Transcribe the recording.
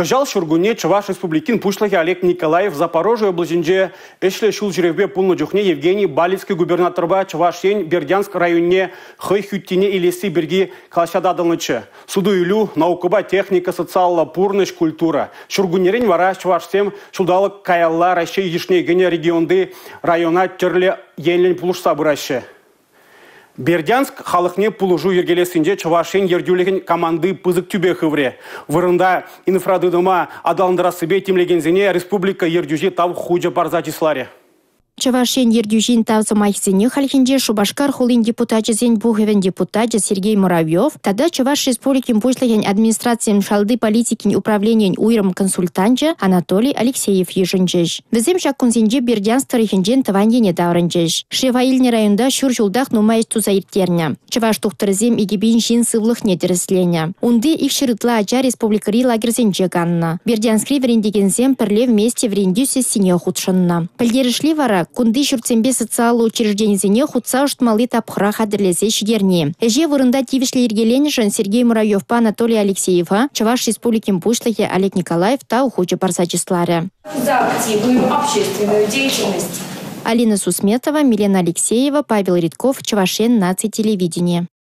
Кӑҫал ҫуркунне Чӑваш Республикин Пуҫлӑхӗ Олег Николаев Запорожье облаҫӗнче ӗҫлӗ ҫул ҫӳревпе пулнӑ чухне Евгений Балицкий губернаторпа Чӑваш Ен Бердянск районне хӑй хӳттине илесси пирки калаҫса татӑлнӑччӗ. Суту-илӳ, наукӑпа техника, социаллӑ пурнӑҫ, культура. Ҫуркуннерен вара чӑвашсем ҫулталӑк каялла Раҫҫей йышне кӗнӗ регионти района тӗрлӗ енлӗн пулӑшса пыраҫҫӗ. Бердянск халӑхне пулӑшу йӗркелессинче Чӑваш Ен ертӳлӗхӗн команди пысӑк тӳпе хыврӗ. Вырӑнта инфратытӑма аталантарассипе тимлекенсене республика ертӳҫи тав хучӗ парса чысларӗ. Чӑваш Ен ертӳҫин тав сӑмахӗсене хальхинче Шупашкар хулин депутачӗсен пухӑвӗн депутачӗ Сергей Муравьев тата Чӑваш Республикин Пуҫлӑхӗн администрацийӗн шалти политикин управленийӗн уйрӑм консультанчӗ Анатолий Алексеев йышӑнчӗҫ. Вӗсем ҫак кунсенче Бердянск тӑрӑхӗнчен тӑван ене таврӑнчӗҫ. Шефа илнӗ районта ҫур ҫултах нумай ӗҫ туса ирттернӗ. Чӑваш тухтӑрӗсем 2000 ҫын сывлӑхне тӗрӗсленӗ. Унти 200 ытла ача республикӑри лагерьсенче каннӑ. Бердянскри вӗрентекенсем пӗрле вместе вӗрентӳ сессине хутшӑннӑ. Пӗлтерӗшли вара кунти ҫуртсемпе социаллӑ учрежденисене хутса ӑшӑтмалли тапхӑра хатӗрлесе ҫитерни. Ӗҫе вырӑнта тивӗҫлӗ йӗркеленӗшӗн Сергей Муравьевпа Анатолий Алексеева Чӑваш Республикин Пуҫлӑхӗ Олег Николаев тав хучӗ парса чысларӗ. За активную общественную деятельность. Алина Сусметова, Милена Алексеева, Павел Ритков, Чӑваш Ен наци телевиденийӗ.